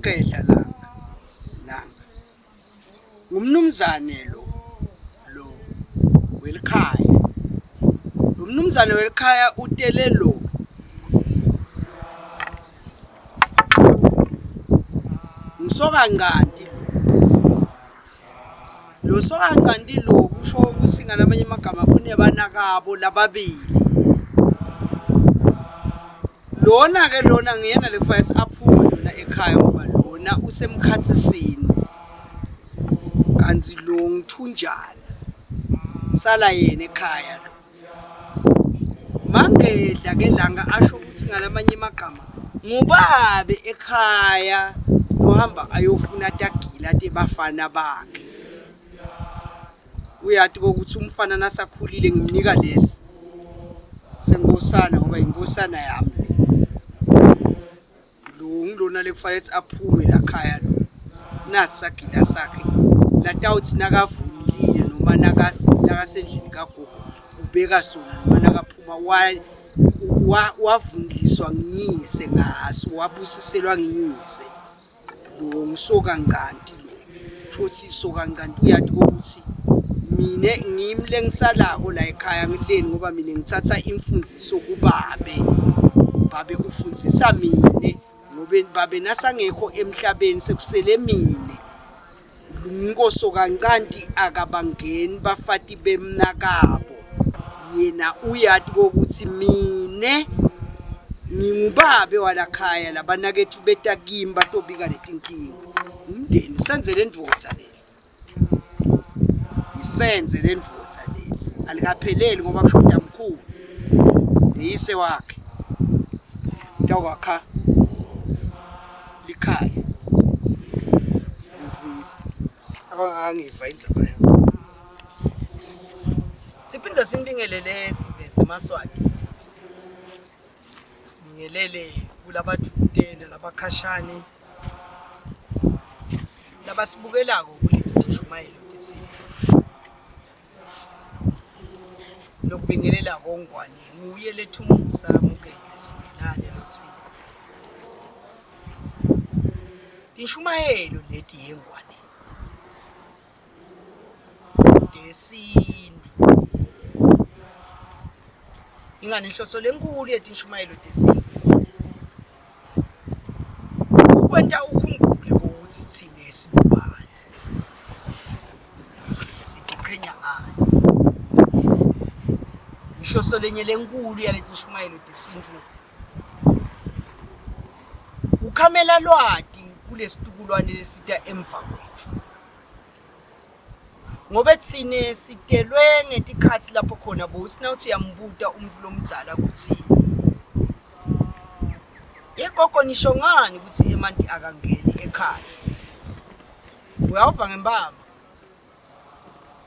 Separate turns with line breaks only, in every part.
Mangedla langa langa ngumnumzane lo lo welikhaya lo mnumzane welikhaya utele lo ngisokancanti lo lo sokancanti lo kusho ukuthi ngalamanye amagama unebanakabo lababili lona ke lona nguyena le kufanele aphume lona ekhaya ngoba lona usemkhathisini kanti lo ngithunjana sala yena ekhaya lo Mangedla ke langa asho ukuthi ngalamanye amagama ngubabe ekhaya lohamba ayofuna tagila tebafana bakhe. Uyati kokuthi umfana nasakhulile ngimnika lesi senkosana ngoba inkosana yami le. Lo ngilona lekufanele ukuthi aphume lakhaya lo nasi sagila sakhe latawuthi nakavunulile noma nakasendlini kagogo ubeka sona noma nakaphuma wavunuliswa ngiyise ngaso wabusiselwa ngiyise lo ngusokancanti lo kusho ukuthi sokancanti uyati ukuthi mina ngimi lengisalako la ekhaya ngileni ngoba mina ngithatha imfundiso kubabe babe ufundzisa mine ngobe babe nasangekho emhlabeni sekusele mine Nkoso kancanti akabangeni bafati bemnakabo yena uyati kokuthi mine ngingubabe walakhaya labanakethu beta kimi batobika letinkinga umndeni senze le ndvodza leli ngisenze le ndvodza leli alikapheleli ngoba kusho utamkhulu neyise wakhe tawakha likhaya abangangiva indzaba yakho siphinde simbingelele sive semaswati sibingelele kulabadvute nalabakhashane labasibukelako kuleti tishumayelo tesive lokubingelela kongwane nguye lethumusa amukele simelane lothi Tinshumayelo leti yengwane tesintfu ingani inhloso lenkulu yetinshumayelo tesintfu ukwenta ukhumbule ukuthi thina sibobani sitiqhenya ngani inhloso lenye lenkulu yaletinshumayelo tesintfu Ukhamela lwati kulesitukulwane lesita emva kwetfu. Ngobe tsine sitelwe ngetikhatsi lapho khona bowutsi nawutsi uyambuta umuntfu lomdzala kutsi yegogo nisho ngani kutsi emanti akangeni ekhaya? Uyawuva ngempama.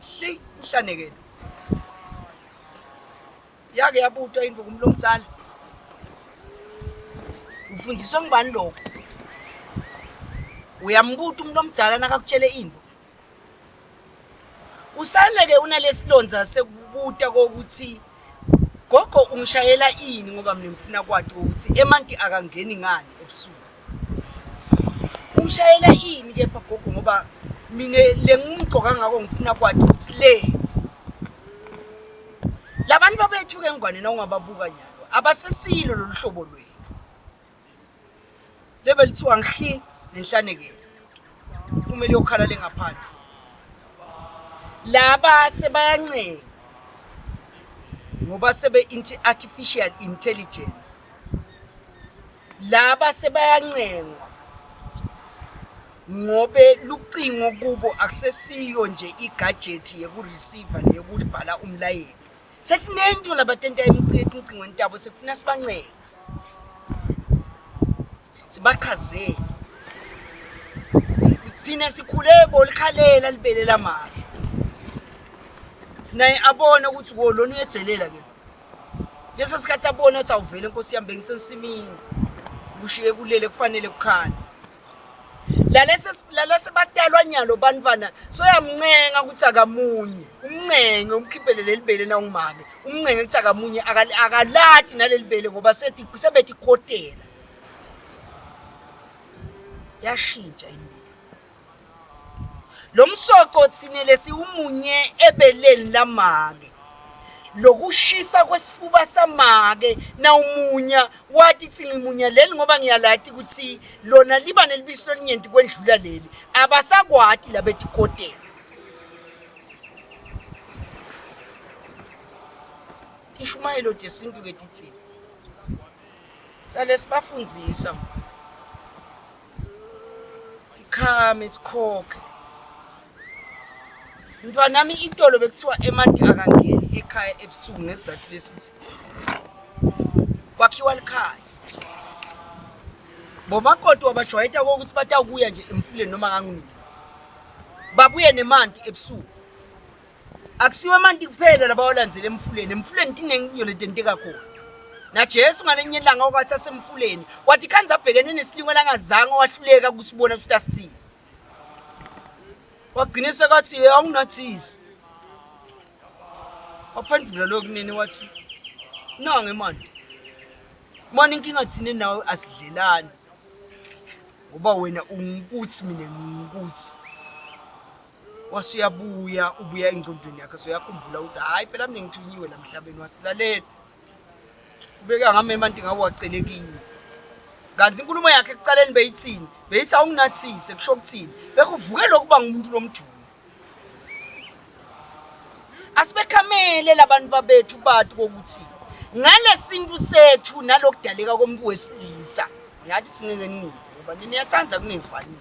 Hli ihlanekele. Yake yabutwa into kumuntu omdzala. Ufundiswa ngubani lokho? Uyambuta umuntu omdzala nakakutshele into. Usale ke unalesilonza sekubuta kokuthi gogo ungishayela ini ngoba mina ngifuna kwati ukuthi emanti akangeni ngani ebusuku. Ungishayela ini kepha gogo ngoba mina lengimgcoka ngako ngifuna kwati ukuthi le Labantu bethu ke ngwane na ungababuka nyalo abasesilo lolu hlobo lwethu. Lebe lithiwa ngihli nenhlanekelo. Kumele yokhala lengaphandle. Laba sebayancenga ngoba sebe artificial intelligence. Laba sebayancengwa ngobe lucingo kubo akusesiyo nje igajethi yekureceiver neyokubhala umlayelo sethi nento labatenta emcingweni tabo sekufuna sibancenge sibachazele thina sikhule bolikhalela libele lamake naye abone ukuthi wo lona uyedzelela ke leso sikhathi abona ukuthi awuvele nkosi yami bengisensimini kushiye kulele kufanele kukhale lalese batalwa nyalo bantwana soyamncenga ukuthi akamunye umncenge umkhiphele leli bele na ungumake umncenge ukuthi akamunye akalati naleli bele ngoba sebetikotela. Yashintsha impilo. Lo msoco thina lesiwumunye ebeleni lamake. Lokushisa kwesifuba samake nawumunya wathi thi ngimunya leli ngoba ngiyalati ukuthi lona liba nelibisi lolunyenti kwendlula leli. Abasakwati labetikotela. Tishumayelo tesintu ke tithini? Sale sibafundzisa sikhame sikhokhe. Mntwanami itolo bekuthiwa emanti akangeni ekhaya ebusuku ngesizathu lesithi kwakhiwa likhaya. Bomakoti wabajwayeta kokuthi batawubuya nje emfuleni noma kangunini. Babuye nemanti ebusuku. Akusiwo amanti kuphela labawalandzela emfuleni. Emfuleni tinengi letenteka khona. NaJesu ngalenye ilanga wakwathi asemfuleni wathi khanze abhekene nesilingo langazange wahluleka kusibona ukuthi asithini. Wagcina sekathi ye awunathisi. Waphendula lo kunene wathi nange manje. Manje inkinga thina nawe asidlelani. Ngoba wena ungikuthi mina ngikuthi. Wase uyabuya ubuya engqondweni yakhe soyakhumbula ukuthi hayi phela mina ngithunyiwe la mhlabeni wathi lalela ubeka ngami emanti ngawe wacele kimi kanti inkulumo yakhe ekuqaleni beyithini beyithi awunginathise kusho ukuthini bekuvuke lokuba ngumuntu lomduna asibekhamele labantu babethu bathi kokuthi ngalesintu sethu nalokudaleka komuntu wesilisa ngiyathi singeke ningive ngoba niyathanda kungevani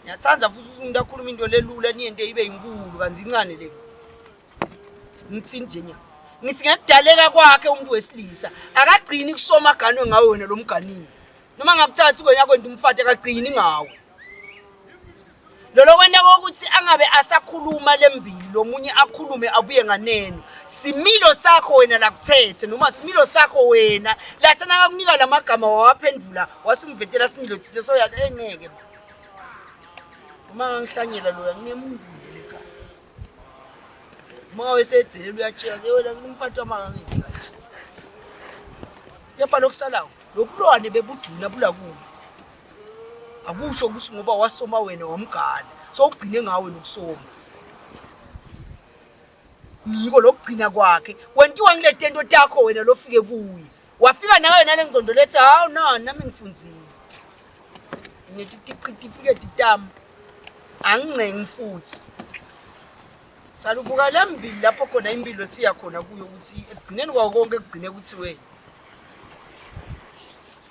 Ngiyathanda futhi ukuthi umuntu akhuluma into lelula niyente ibe inkulu kanti incane le. Ngithini nje nya. Ngithi ngekudaleka kwakhe umuntu wesilisa akagcini kusoma aganwe ngawe wena lo mganile. Noma ngakuthathi wena kwenda umfati akagcini ngawe. Lolo kwenta kokuthi angabe asakhuluma lembili lomunye akhulume abuye nganeno. Similo sakho wena lakuthethe noma similo sakho wena lathi nakakunika lamagama wawaphendula wasumvetela similo thile so yathi engeke. Uma ngangihlanyela loya nginemuntu nje ekhaya. Uma wesedzelela uyatshela ke wena umfati wami akangenzi kanje. Kepha lokusalayo lobulwane bebujula bulakuwe. Akusho ukuthi ngoba wasoma wena wamgana. So ugcine ngawe nokusoma. Ngiko lokugcina kwakhe. Wentiwa ngile tento takho wena lofike kuye. Wafika nawe nale ngqondo lethi hawu no nami ngifundzile. Nginetitifiketi tami. Angincengi futhi. Salubuka le mbili lapho khona impilo siya khona kuyo ukuthi ekugcineni kwawo konke kugcine ukuthi we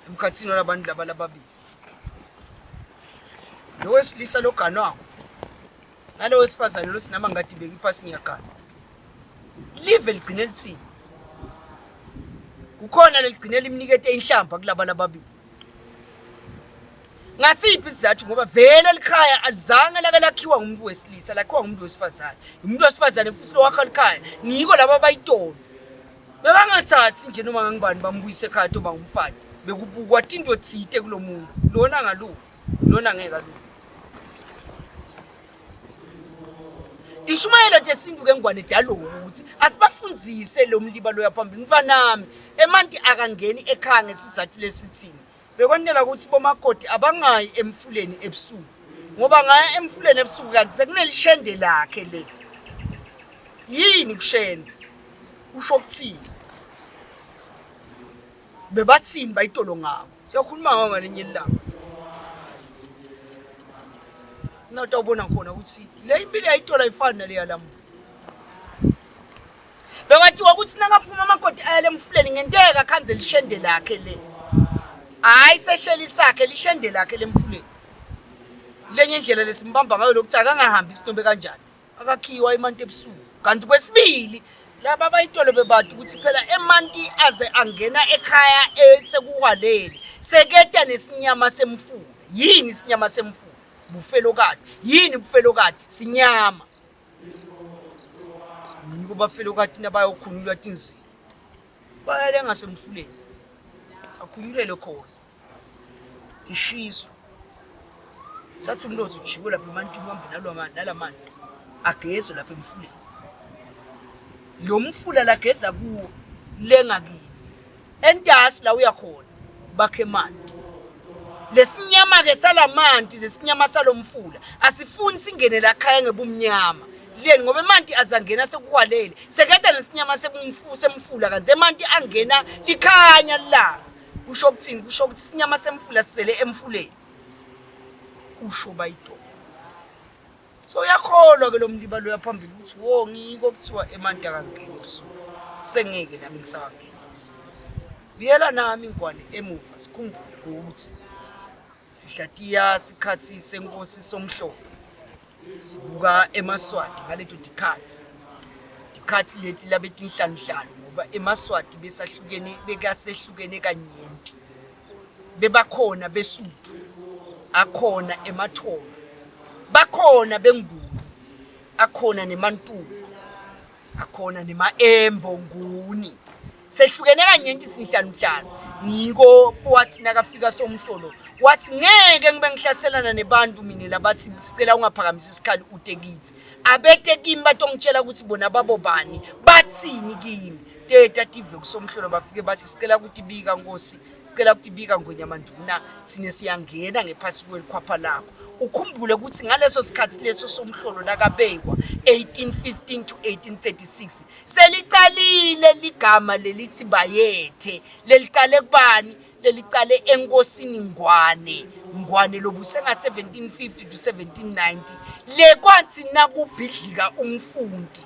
emkhathini walabantu laba lababili. Lo wesilisa loganwako nalo wesifazane lo sinama ngadibeki iphasi ngiyagana. Live ligcine lithini? Kukhona leligcine limnikete inhlamba kulaba lababili. Ngasiphi isizathu ngoba vele likhaya alizange lake lakhiwa ngumuntu wesilisa lakhiwa ngumuntu wesifazane. Umuntu wesifazane futhi lo wakha likhaya ngiko laba abayitolo. Bebangathathi nje noma ngangibani bambuyise ekhaya toba ngumfati. Bekubukwa tinto thite kulomuntu. Lona ngalunga, lona ngeke alunge. Tishumayelo tesintu ke ngwane daloku ukuthi asibafundzise lo mliba loya phambili mfanami emanti akangeni ekhaya ngesizathu lesithini bekwanela ukuthi bomakoti abangayi emfuleni ebusuku ngoba ngaya emfuleni ebusuku kanti sekunelishende lakhe le yini kushenda usho ukuthini bebathini bayitolo ngako siyakhuluma ngawo ngalinye ilanga nawutawubona khona ukuthi le impilo yayitolo ayifani naleya lamuhla Bekwathiwa ukuthi nakaphuma amakoti ayele emfuleni ngenteka khanze lishende lakhe le. Hayi sesheli sakhe lishende lakhe lemfuleni. Lenye indlela lesimbamba ngayo lokuthi akangahambi isinobe kanjani. Akakhiwa imanti ebusuku. Kanti kwesibili laba abayitolo bebati ukuthi phela emanti aze angena ekhaya sekuhwalele seketa nesinyama semfula. Yini isinyama semfula? Bufelokati. Yini bufelokati? Sinyama. Ngiko bafelokati nabayokhululwa tinzima. Bayale ngasemfuleni. Akhululele khona. Tishiswe. Thatha umlotha ujikwe lapha emantini uhambe nalwa nalamanti. Agezwe lapha emfuleni. Lo mfula lageza kuwo lengakini. Entasi la uya khona bakhe emanti. Lesinyama-ke salamanti zesinyama salomfula asifuni singene lakhaya ngebumnyama leni ngoba emanti azangena sekuhwalele seketa nesinyama semfula kanti emanti angena likhanya lilanga kusho ukuthini kusho ukuthi isinyama semfula sisele emfuleni usho bayidolo so uyakholwa ke lo mliba loya phambili ukuthi wo ngiko kuthiwa emanti akangeni ebusuku sengeke nami ngisawangenisa buyela nami ngwane emuva sikhumbule ukuthi sihlatiya sikhathi senkosi somhlophe sibuka emaswati ngaleto tikhathi tikhathi leti labetinhlaluhlalu ngoba emaswati besahlukene bekasehlukene kanyenti bebakhona besuthu akhona emathongo bakhona benguni akhona nemantungu akhona nema-embo nguni sehlukene kanyenti sinhlanhlanu ngiko wathi nakafika somhlolo wathi ngeke ngibe ngihlaselana nebantu mina labathi sicela ungaphakamisi isikhali ute kithi abete kimi batongitshela ukuthi bona babobani bathini kimi teta tive kusomhlolo bafike bathi sicela kutibika nkosi sicela kutibika ngwenyama nduna thine siyangena ngephasi kwelikhwapha lakho ukhumbule ukuthi ngaleso sikhathi leso somhlolo lakabekwa 1815 to 1836 selicalile ligama lelithi bayethe leliqale kubani lelicale enkosini Ngwane Ngwane lobuse nga-1750 to 1790 le kwathi nakubhidlika umfundi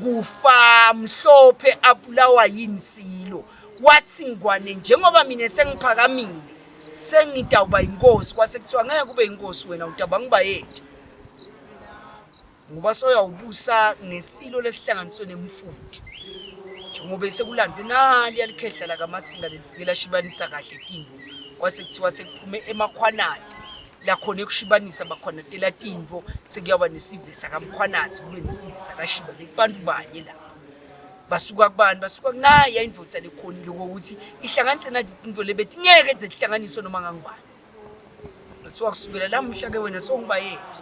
kufa mhlophe abulawa yinsilo wathi Ngwane njengoba mina sengiphakamile sengitawuba inkosi kwase kuthiwa ngeke kube inkosi wena utaba ngibayethe ngoba soyawubusa ngesilo lesihlanganiswe nemfundi njengoba sekulandwe nali yalikhehla lakamasinga lelifike lashibanisa kahle tintfo kwase kuthiwa sekuphume emakhwanati lakhona ekushibanisa bakhwanatela tintfo sekuyawuba nesive sakamkhwanazi kube nesive sakashiba lekubantu banye lapho basuka kubani basuka kunaya indvodza lekhonile kokuthi ihlanganise nathi tintfo lebetingeke nje tihlanganiswe noma ngangubani Kuthiwa kusukela lamuhla ke wena sewungibayethe.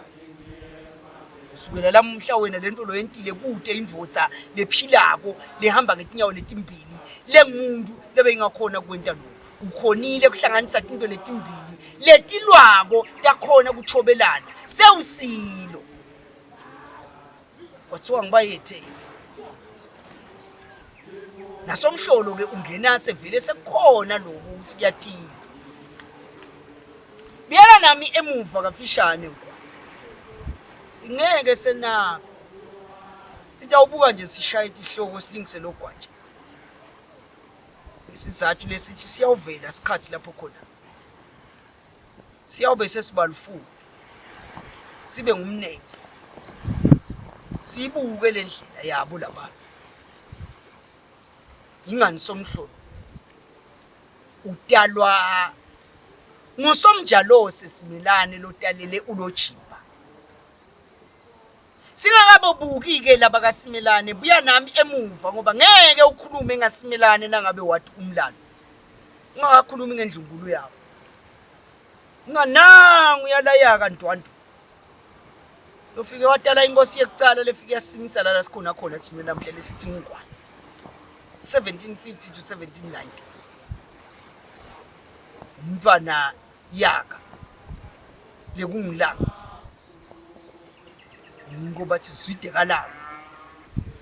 Kusukela lamuhla wena lento loyentile kute indvodza lephilako lehamba ngetinyawo letimbili lengumuntu lebeyingakhona kwenta lokhu. Ukhonile kuhlanganisa tinto letimbili letilwako takhona kuthobelana. Sewusilo. Kwathiwa ngibayethe. Nasomhlolo ke ungena sevele sekukhona lokhu ukuthi kuyatiwa. Buyela nami emuva kafishane ngwa. Singeke senako. Sitawubuka nje sishaye tihloko silingise logwaja. Isizathu lesithi siyawuvela sikhathi lapho khona. Siyawube sesibalufudu. Sibe ngumnene. Siyibuke le ndlela yabo labantu. Ingani somhlolo utalwa ngusomnjalose Simelane lotalele uLojiba. Singakabobuki-ke laba kaSimelane, buya nami emuva ngoba ngeke ukhulume ngaSimelane nangabe wathi umlando. Ungakakhulumi ngendlunkulu yabo. Unganangu uyalayaka Ndwandwe. Lofike watala inkosi yekuqala lefike yasimisa lala sikhona khona thina namhla lesithi ngungwane. 1750 to 1790. Umntwana yaka lekungilanga ngoba thi zwide kalanga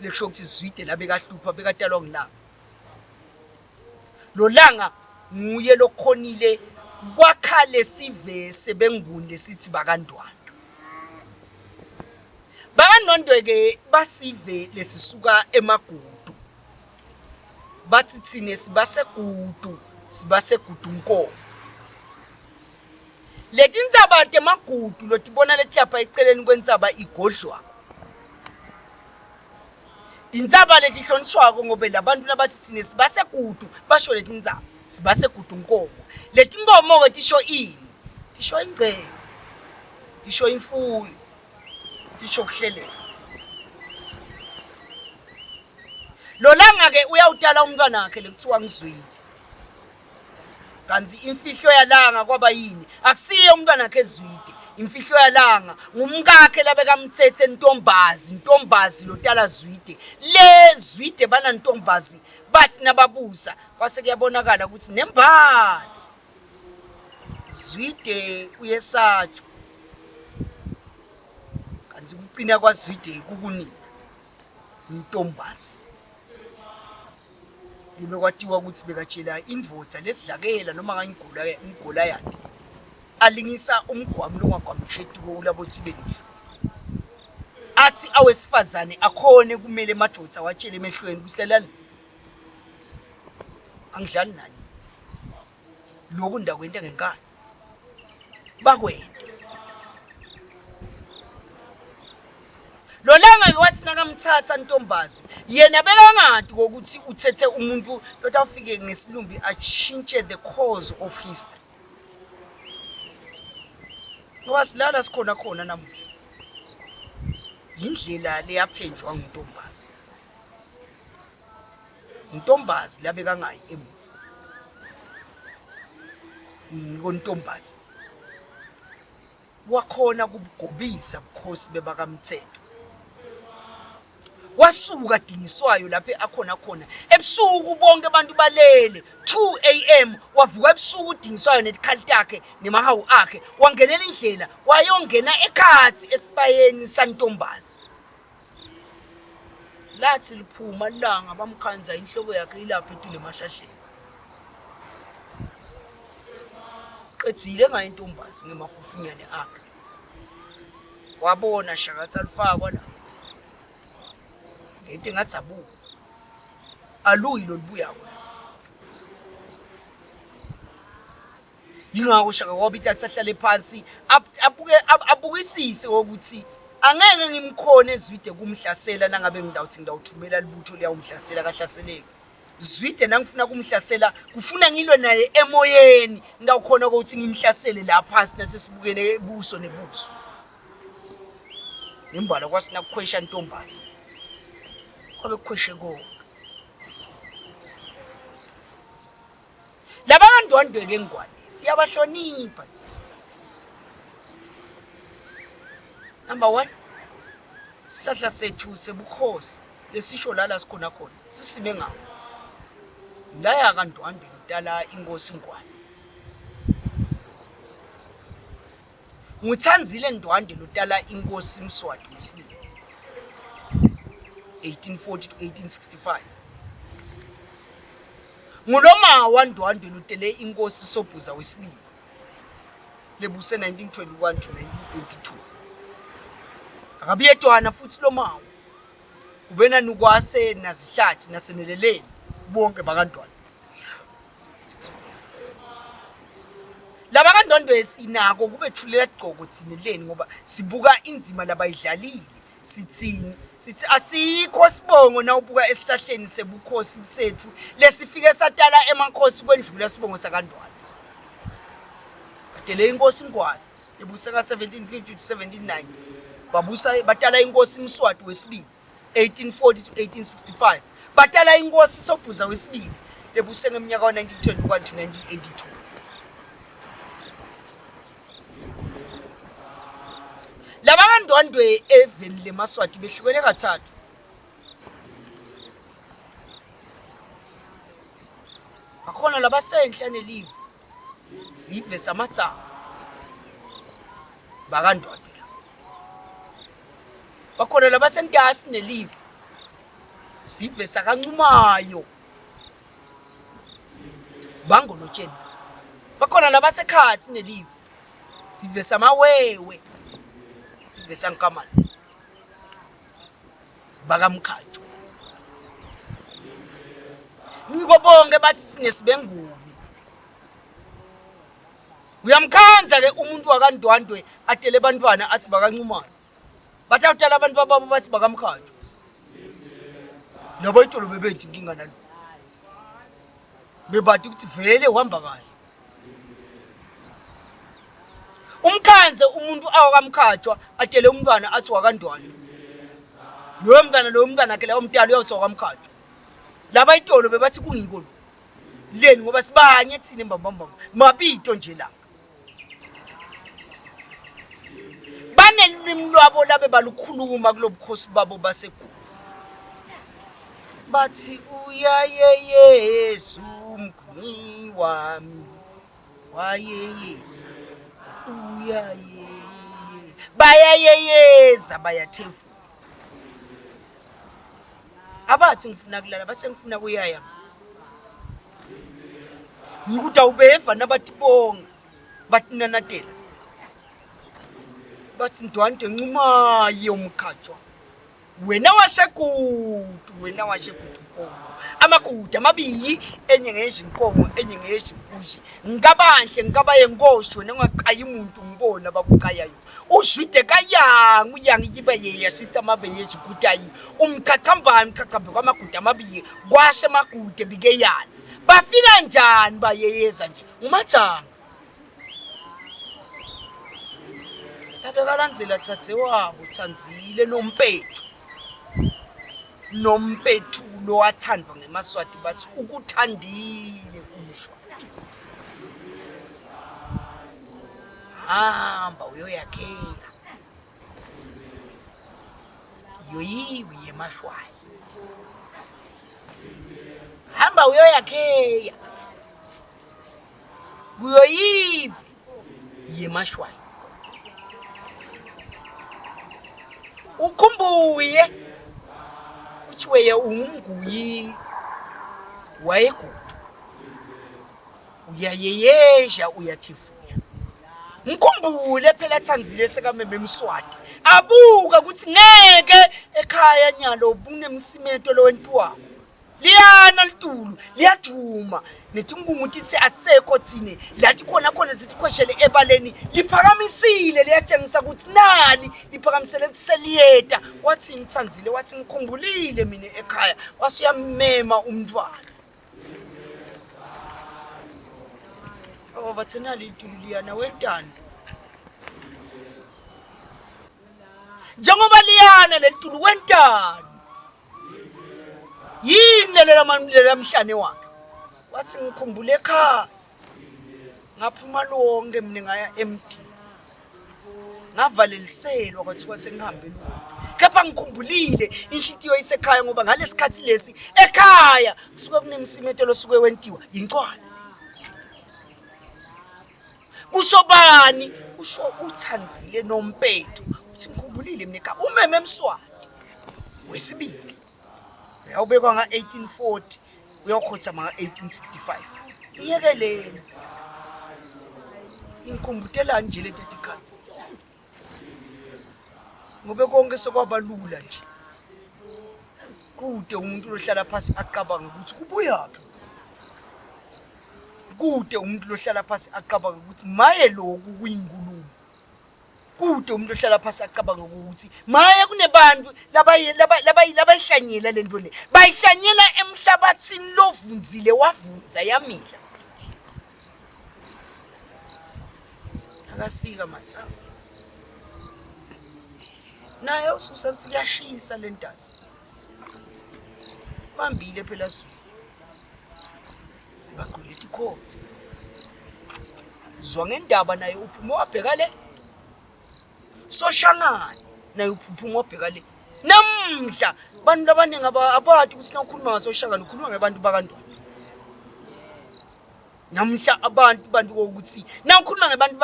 lekusho ukuthi zwide la bekahlupha bekatalwa ngilanga lo langa nguye lokhonile kwakha lesive sebenguni lesithi bakandwandwe bakandwandwe ke basive lesisuka emagudu bathi thina sibasegudu sibasegudu nkomo letintsaba temagudu lotibona letilapha eceleni kwentsaba igodlwako tintsaba letihlonishwako ngobe labantu labathi thina sibasegudu basho letintsaba sibasegudu nkomo letinkomo-ke tisho ini tisho ingcebo tisho imfuyo tisho kuhleleka lolanga-ke uyawutala umntwana wakhe lekuthiwa ngizwile kanti imfihlo yalanga kwaba yini akusiye umntwana wakhe ezwide imfihlo yalanga ngumkakhe labekamthethe ntombazi ntombazi lotala zwide le zwide bana ntombazi bathi nababusa kwase kuyabonakala ukuthi nembala Zwide uyesatshwa kanti ukuqina kwaZwide kukunina Ntombazi libe kwatiwa ukuthi bekatshela indvodza lesidlakela noma ngangigolayathi alingisa umgwami longagwamshetuko ulabothibeni athi awesifazane akhone kumele emadvodza awatshele emehlweni ukuthi lalani angidlali nani lokhu ndakwenta ngenkani bakwente lo langa-ke wathi nakamthatha ntombazi yena bekangadi kokuthi uthethe umuntu lothi afike ngesilumbi ashintshe the cause of history ngoba silala sikhona khona namuhla yindlela leyaphenjwa nguntombazi Ntombazi labe kangayi emuva. Ngiko ntombazi. Wakhona kubugobisa bukhosi bebakamthetho. Wasuka dingiswayo lapho akhona khona ebusuku bonke abantu balele 2 am wavuka ebusuku udingiswayo netikhali takhe nemahawu akhe wangenela indlela wayongena ekhathi esibayeni santombazi Lathi liphuma ilanga bamkhanza inhloko yakhe ilapha etule emahlahleni. Qedzile ngayo intombazi ngemafufunyane akhe. Wabona shakathi alufakwa la. Ngento engadzabuka. Aluyi lolubuyako la. Yingakho Shaka Wabita asahlale phansi abuke abukisise ukuthi angeke ngimkhone eZwide kumhlasela nangabe ngidawuthi ngidawuthumela libutho liyawumhlasela kahlaseleki. Zwide nangifuna kumhlasela kufuna ngilwe naye emoyeni ngidawukhona ukuthi ngimhlasele la phansi nasesibukene buso nebuso. Nembala kwasina kukhwesha ntombazi. Kwabe kukhweshe konke. Laba kandwandwe-ke ngwane siyabahlonipha thina. Number one, isihlahla sethu sebukhosi lesisho la la sikhona khona sisime ngawo. Laya kandwandwe lutala inkosi Ngwane. Nguthanzile Ndwandwe lotala inkosi Mswati wesibili 1840 to 1865. Ngulomawa Ndwandwe lotele inkosi Sobhuza wesibili lebuse 1921 to 1982. Akabuyedwana futhi lomawa kubena nukwase nazihlathi naseneleleni bonke bakandwandwe. Laba kaNdwandwe sinako kubethulela igqoko thina leni ngoba sibuka inzima labayidlalile sithini sithi asikho sibongo nawubuka esihlahleni sebukhosi sethu lesifike satala emakhosi kwendlula sibongo sakaNdwandwe badele inkosi Ngwane ebuse ka-1750 to 1790 babusa batala inkosi Mswati wesibili 1840 to 1865 batala inkosi Sobhuza wesibili lebuse ngeminyaka wa-1921 to 1982 laba kandwandwe eveni lemaswati behlukene kathathu bakhona labasenhla nelive sive samatsanga bakandwandwe la bakhona labasentasi nelive sive sakancumayo bangolotsheni bakhona labasekhathi nelive sive samawewe sive sankamane bakamkhatsho niko bonke bathi sinesibenguni uyamkhanza ke umuntu wakandwandwe atele bantwana athi bakancumane bathi awutala abantu bababo bathi bakamkhatsho labo itolo bebethi inkinga nalo bebati ukuthi vele uhamba kahle umkhanze umuntu awakamkhatshwa atele umntwana athi wakandwana loyo mntwana loyo mntwana ke leyo mntala uyawuthi wakamkhatshwa laba itolo bebathi kungiko lo leni ngoba sibanye thina mbambambamba mabito nje la banelimi lwabo labe balukhuluma kulobukhosi babo baseGoli bathi uyaye Yesu mguni wami. Wayeyeza. Uyayeye. Bayayeyeza bayathefula. Abathi ngifuna kulala base ngifuna kuyaya. Ngikuthi awubeva nabatibonga batinanatela. Bathi Ndwandwe ncumaye umkhatshwa. Wena washegudu, wena washegudu nkomo. Amagudu amabili, enye ngeyezinkomo, enye ngeyezimbuzi. Ngikabanhle, ngikabayenkosi, wena ungaqayi umuntu ngibona abakuqayayo. Uzwide kayanga, uyanga ikiba yeya sister amabe yezigutayi. Umchachambane, umchachambe kwamagudu amabili, kwashe amagudu ebikeyana. Bafika njani bayeyeza nje? Umathanga. Abekalandzela dzadzewabo Tsandzile Nompethu. Nompethu lo wathandwa ngemaSwati bathi ukuthandile umSwati. Hamba uyoyakhela. Yoyiwi yemashwayi. Hamba uyoyakheya. Kuyoyivi yemashwayi. Ukhumbuye uthi weye ungumguyi wayegudu uyayeyeja uyathifuya ngikhumbule phela thanzile sekameme emswati abuka ukuthi ngeke ekhaya nyalo bunemsimeto lowentiwako liyana litulu liyaduma netinkungu titsi asekho tsine lathi khona khona zithi khweshele ebaleni liphakamisile liyatshengisa ukuthi nali liphakamisele ukuthi seliyeta wathi ngithandzile wathi ngikhumbulile mina ekhaya wase uyamema umntwana Oh bathi nali litulu liyana wentani njengoba liyana lelitulu wentani yini lelo lamhlane wakhe wathi ngikhumbule ekhaya ngaphuma lonke mina ngaya emdini ngavaleliselwa kwathiwa sengihambe lodwa kepha ngikhumbulile inhlitiyo isekhaya ngoba ngalesikhathi lesi ekhaya kusuke kunemsimeto losuke wentiwa yincwala kusho bani kusho uthanzile nompethu uthi ngikhumbulile mina ekhaya umeme emswati wesibili uyawubekwa nga-1840 uyawukhothama nga-1865 iyekeleni ingikhumbutelani nje leti tikhathi ngobe konke sekwaba lula nje kude umuntu lohlala phasi aqabange ukuthi kubuyaphi kude umuntu lohlala phasi aqabange ukuthi maye lokhu kuyinkulumo kude umuntu ohlala phasi acabanga ukuthi maye kunebantu labayihlanyela le nto le bayihlanyela emhlabathini lovunzile wavunza yamila akafika matsango naye ususa ukuthi kuyashisa le ntasi bambile phela swidi sibagqweleta ikhotha zwa ngendaba naye uphuma wabheka le soshangane naye uphuma wabheka le namhla abantu abaningi abati ukuthi nawukhuluma ngasoshangane ukhuluma ngabantu bakantwana namhla abantu bantu kokuthi nawukhuluma ngabantu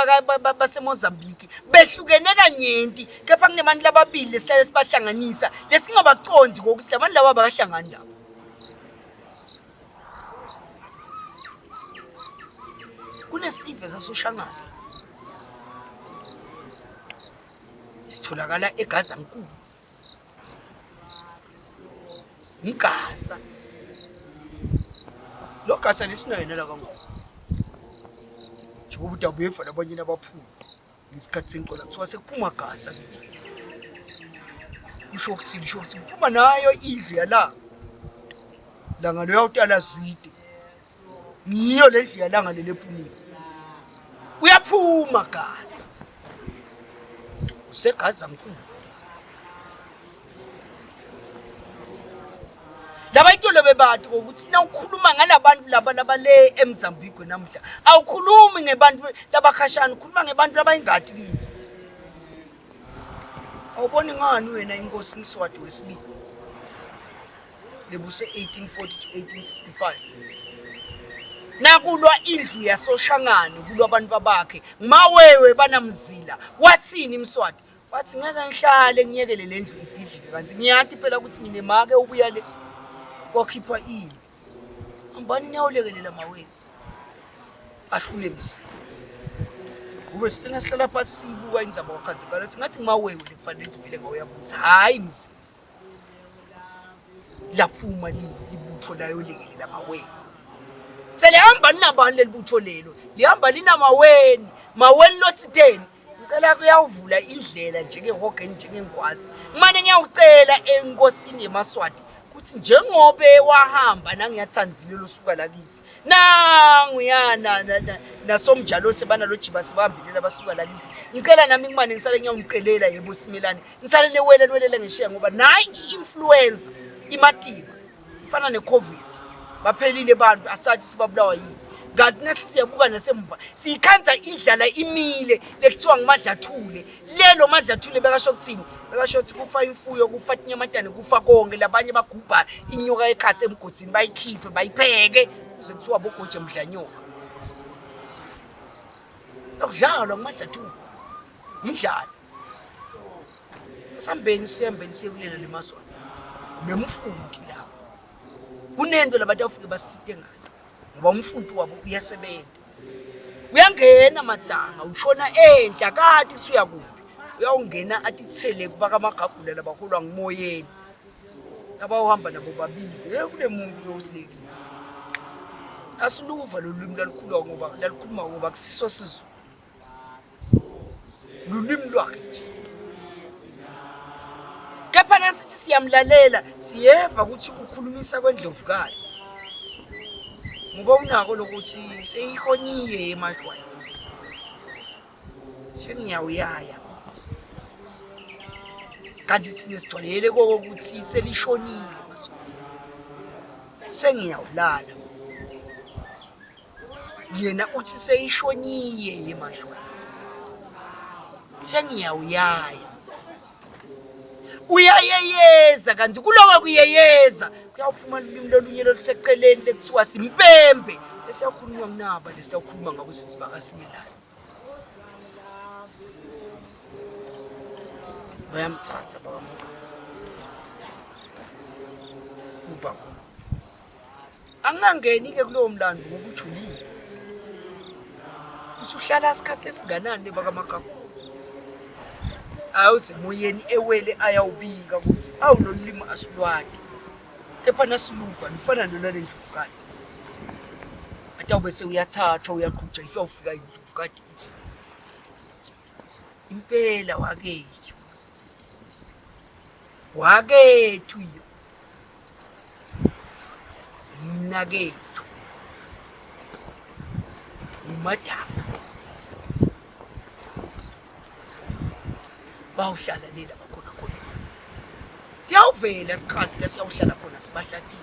basemozambique behlukene kanyenti kepha kunebantu lababili lesihlale sibahlanganisa lesingabaconzi kokuthi labantu laba abakahlangani labo Kunesive sasoShangane esitholakala eGazankulu. Ngigasa. Lo gasa lesinayo nala kangoko. Njengoba udabuye labanye nabaphuma. ngesikhathi sencola kuthiwa sekuphuma gasa ke kusho ukuthi kusho ukuthi kuphuma nayo indlu yala langa loyawutala zwide ngiyo le ndlu yalanga lele ephumile uyaphuma gaza usegaza mkhulu Laba itolo bebati ngokuthi nawukhuluma ngalabantu laba labale eMzambique namuhla awukhulumi ngebantu labakhashana ukhuluma ngebantu labayingadi kithi. Awuboni ngani wena inkosi Mswati wesibili lebuse 1840 to 1865. Nakulwa indlu yasoshangane kulwa abantu babakhe mawewe banamzila wathini Mswati wathi ngeke ngihlale ngiyekele le ndlu ibhidlike kanti ngiyati phela ukuthi nginemake ubuya le kwakhipha ini hambani niyawulekelela mawewe ahlule mzila kube sisena sihlala phasi siyibuka indzaba wakhanzekala singathi ngimawewe lekufanele sivele ngawuyabuza hhayi mzila laphuma libutho layolekelela maweni selihamba linabani leli butho lelo lihamba linamaweni maweni lothiteni ngicela kuyawuvula indlela njengehogeni njengengwazi ngimane ngiyawucela enkosini yemaswati kuthi njengobe wahamba nangiyathandzile losuka lakithi nanguyana nasomjalo sebanalojiba sebahambile labasuka lakithi ngicela nami ngimane ngisale ngiyawunicelela yebo simelane ngisale newele nwelele ngeshiya ngoba nayi i-influenza imatima ifana ne-covid baphelile abantu asathi sibabulawa yini kanti nasi siyabuka nasemva siyikhanza indlala imile lekuthiwa ngumadlathule lelo madlathule bekasho kuthini bekasho ukuthi kufa imfuyo kufa tinyamatane kufa konke labanye bagubha inyoka ekhathi emgodini bayikhiphe bayipheke kuze kuthiwa bogoje mdlanyoka akudlalwa ngumadlathule yindlala Sihambeni sihambeni siye kulela lemaswana. Nemfundi lapho. Kunento labantu afike basite ngayo. Ngoba umfundi wabo uyasebenza. Uyangena madzanga ushona enhla kati suya kuphi. Uyawungena atithele kubakamagagula labaholwa ngumoyeni. Abawuhamba nabo babili. Hey kule muntu losilekisi. Asiluva lolu lwimi lwalukhuluma ngoba lalukhuluma ngoba kusiso siZulu. lulwimi lwakhe nje kepha nasithi siyamlalela siyeva ukuthi ukhulumisa kwendlovukazi ngoba unako lokuthi seyihonyiye emadlwayo sengiyawuyaya kanti thina sijwayele kokuthi selishonile maswati sengiyawulala yena uthi seyishoniye yemashweni sengiyawuyaya uyayeyeza kanti kuloko kuyeyeza kuyawuphuma lulimi lolunye loluseceleni lekuthiwa simpembe esiyakhulunywa kunaba lesitawukhuluma ngabo sithi bakasimelane bayamthatha bakamuka uba Angingangeni-ke kulowo mlando ngoba ujulile. Uthi uhlala isikhathi esinganani bakamagagu. Awusemoyeni ewele ayawubika ukuthi awu lolu limi asilwadi. Kepha nasiluva lufana nolwale ndlovukati. Atawube sewuyathathwa uyaqhutshwa if awufika indlovukati ithi impela wakethu wakethu yo mnakethu umadama bawuhlala lela bakhona khona siyawuvela sikhathi la siyawuhlala khona sibahlatile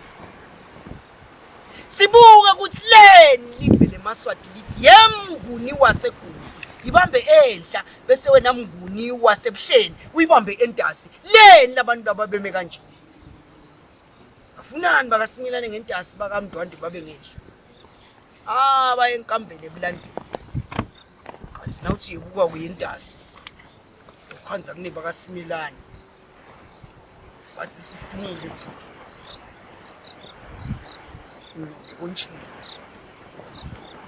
sibuka ukuthi leni livele emaswati lithi yemnguni wasegudu ibambe enhla bese wena mnguni wasebuhleni uyibambe entasi leni labantu laba beme kanje Afunani bakaSimilane ngentasi bakaMndwandwe babe ngenhla. Ah baye enkambeni ebulanzini. Kanti nawuthi uyebuka kuyentasi. Ukhanza kune bakaSimilane. Bathi sisimile thina. Simile konje.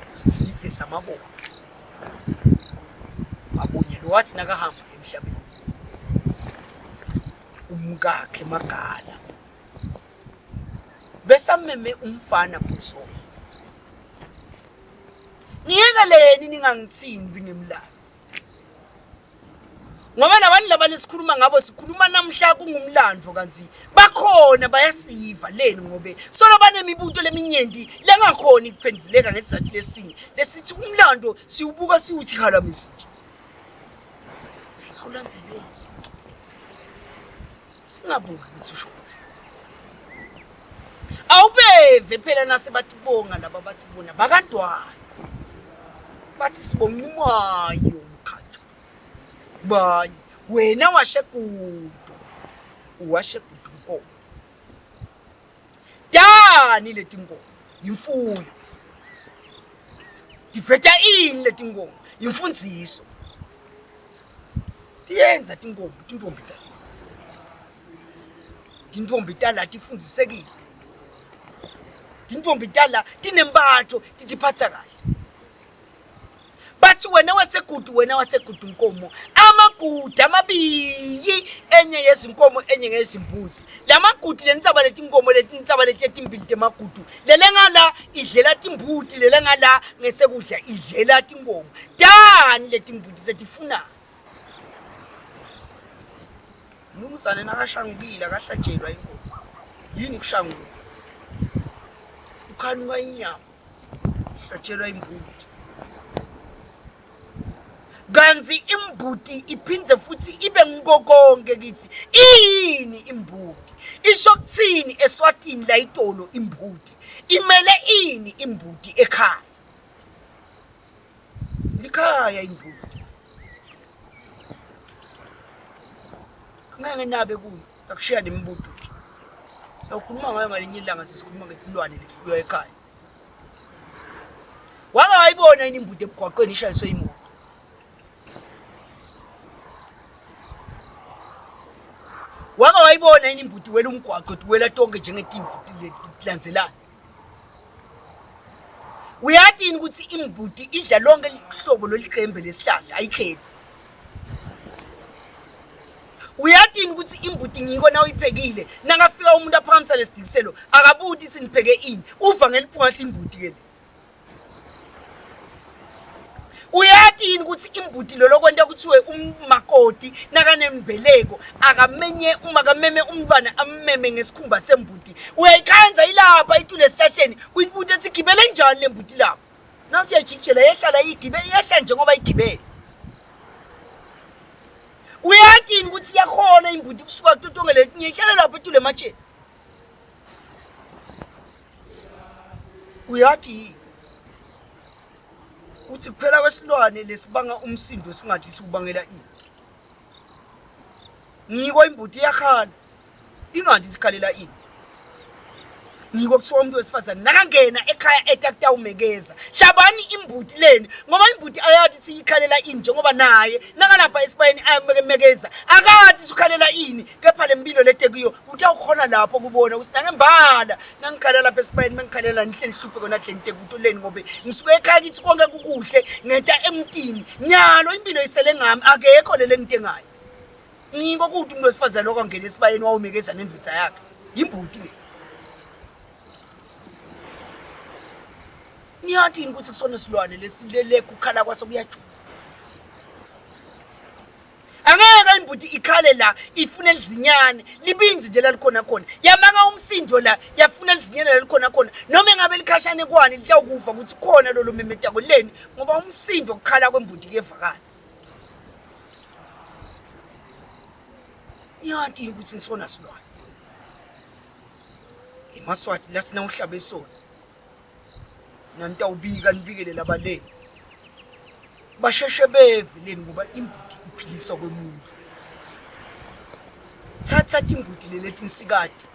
Sisive samabona. Mabonye lo wathi nakahamba emhlabeni. umkakhe Magala besameme umfana Bhozongo niyekeleni ningangithinzi ngemlando ngoba labantu laba lesikhuluma ngabo sikhuluma namhla kungumlando kanti bakhona bayasiva leni ngobe solo banemibuto leminyenti lengakhoni kuphenduleka ngesizathu lesinye lesithi umlando siwubuka siwuthi halamisi nje Singawulandzeleli. Singabuki ukuthi usho ukuthi. Awubeve phela nase bathi bonga laba bathi bona bakantwana. Bathi sibonga umayo mkhatho. Bani wena washe kudu. Uwashe kudu nkomo. Dani letinkomo yimfuyo. Tiveta ini letinkomo? Imfundziso. Tiyenza tinkomo, tintombi ta. Tintombi tala tifundzisekile. Tintombi tala tinembatho titiphatsa kahle. Bathi wena wasegudu wena wasegudu nkomo amagudu amabiyi enye yezinkomo enye ngezimbuzi lamagudu lentsaba letinkomo letintsaba letimbili temagudu lele ngala idlela timbuti lele ngala ngesekudla idlela tinkomo tani letimbuti setifunani mnumzane nakashangukile akahlatshelwa inkomo yini kushanguka ukhanuka inyama hlatshelwa imbuti kanti imbuti iphindze futhi ibe ngikokonke kithi iyini imbuti isho kuthini eswatini layitolo imbuti imele ini imbuti ekhaya likhaya imbuti angeke nabe kuyo akushiya nemibuto nje sawukhuluma ngayo ngalinye ilanga sesikhuluma ngetilwane letifuywa ekhaya wake wayibona yini imbuti emgwaqweni ishayiswe imoto wake wayibona yini imbuti wela umgwaqo tiwela tonke njengetimvu tilandzelana uyati yini ukuthi imbuti idla lonke lihlobo loliqembe lesihlahla ayikhethi Uyati yini ukuthi imbuti ngiko na uyiphekile nakafika umuntu aphakamisa lesidikiselo akabuti sinipheke ini uva ngeliphunga ngathi imbuti ke le. Uyati yini ukuthi imbuti lolo kwenta kuthiwe umakoti nakanembeleko akamenye uma kameme umntwana ammeme ngesikhumba sembuti uyayikhanza ilapha itule esihlahleni uyibuta ethi gibele njani lembuti lapha Nawuthi uyayijikijela yehlala iyigibe yehla njengoba igibele. Uyati yini ukuthi iyakhona imbuti kusuka kutotonge letinye ihlala lapho etule ematsheni. Uyati yini? Uthi kuphela kwesilwane lesibanga umsindo singathi siwubangela ini. Ngiko imbuti iyakhala. Ingathi sikhalela ini. Ngiko kuthiwa umuntu wesifazane nakangena ekhaya etakutawumekeza hlabani imbuti leni ngoba imbuti ayathi siyikhalela ini njengoba naye nakalapha esibayeni ayamekemekeza akathi sukhalela ini kepha le mpilo letekuyo utawukhona lapho kubona ukuthi nangembala nangikhala lapha esibayeni mengikhalela nihle nihluphe kona dle nitekuto leni ngobe ngisuke ekhaya kithi konke kukuhle ngeta emtini nyalo impilo isele ngami akekho lele ngitengayo Ngiko kuthi umuntu wesifazane okwangena esibayeni wawumekeza nendvodza yakhe. Yimbuti le. Niyathi yini ukuthi kusona silwane lesilele kukhala kwaso kuyajula. Angeke imbuti ikhale la ifune lizinyane libinzi nje lalikhona khona yamanga umsindo la yafuna lizinyane lalikhona khona noma engabe likhashane kwani litawukuva ukuthi khona lolo memetako leni ngoba umsindo okukhala kwembuti kuyevakala. Niyati ukuthi ngisona silwane. EmaSwati lathi nawuhlabe sona. Nanitawubika nibikele laba le. Basheshe beve leni ngoba imbuti iphilisa kwemuntu. Thatha timbuti leleti nsikati.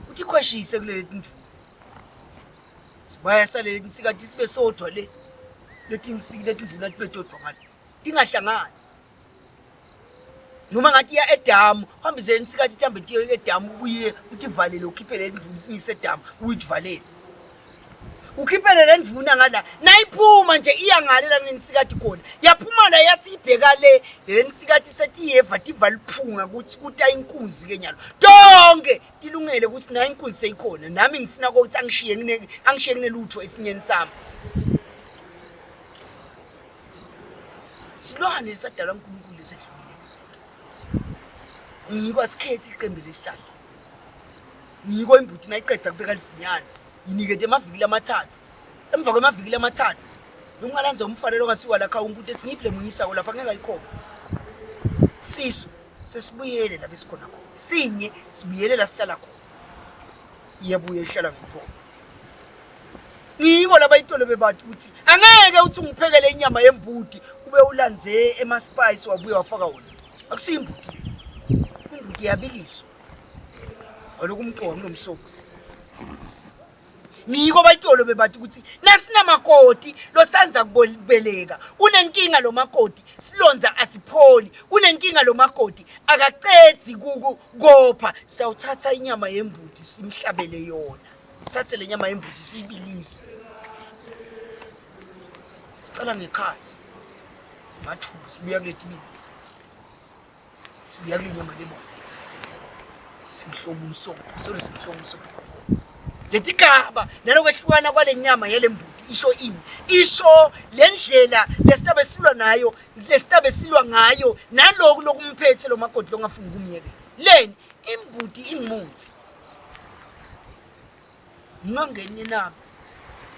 Utikhweshise kuleli tindvuna. Sibaya saleli nsikati sibe sodwa le. Letinsiki letindvuna tibe todwa ngale. Tingahlangani. Noma ngathi iya edamu, uhambise insikati ihambe tiye edamu ubuye utivalele ukhiphele indvuna imise edamu uyivalele. Ukhiphele le ndvuna ngala nayiphuma nje iya ngale la kunensikati khona. Yaphuma la yathi ibheka le le nsikati setiyeva tiva liphunga ukuthi kuta inkunzi ke nyalo. Tonke tilungele ukuthi nayo inkunzi seyikhona nami ngifuna ukuthi angishiye ngine angishiye nginelutho esinyeni sami. Silwane lesadalwa uNkulunkulu lesehlukile lesi. Ngiko asikhethi iqembu lesihlahla. Ngiko imbuti nayiqedza kubeka lizinyane yinikete emavikili amathathu. Emva kwemavikili amathathu noma ungalanza umfanelo ongasiwa lakha umbuti ethi ngiphi le munyisako lapha ngeke ayikhombe. Sisu sesibuyele la besikhona khona. Sinye sibuyele la sihlala khona. Iyabuya ihlala ngemfoko. Ngiko labayitolo bebathi ukuthi angeke uthi ungiphekele inyama yembuti ube ulandze ema-spice wabuye wafaka wona. Akusiyo imbuti le. Imbuti iyabiliswa. Aloku umqoka kulomsobho. Ngiko bayitolo bebathi ukuthi nasinamakoti losanza kubeleka unenkinga lo makoti silonza asipholi unenkinga lo makoti akaqedzi kukopha siyawuthatha inyama yembuti simhlabele yona sithathe le nyama yembuti siyibilise sicala ngekhathi mathumbu sibuya kuleti binzi sibuya kule nyama lebovu simhlobo umsobho solo simhlobo umsobho letigaba nalokwehlukana kwale nyama yale mbuti isho ini isho le ndlela lesitabe silwa nayo lesitabe silwa ngayo naloku lokumphethe lo makoti longafuni ukumyekela leni imbuti ingimuthi Ngingangeni nabo.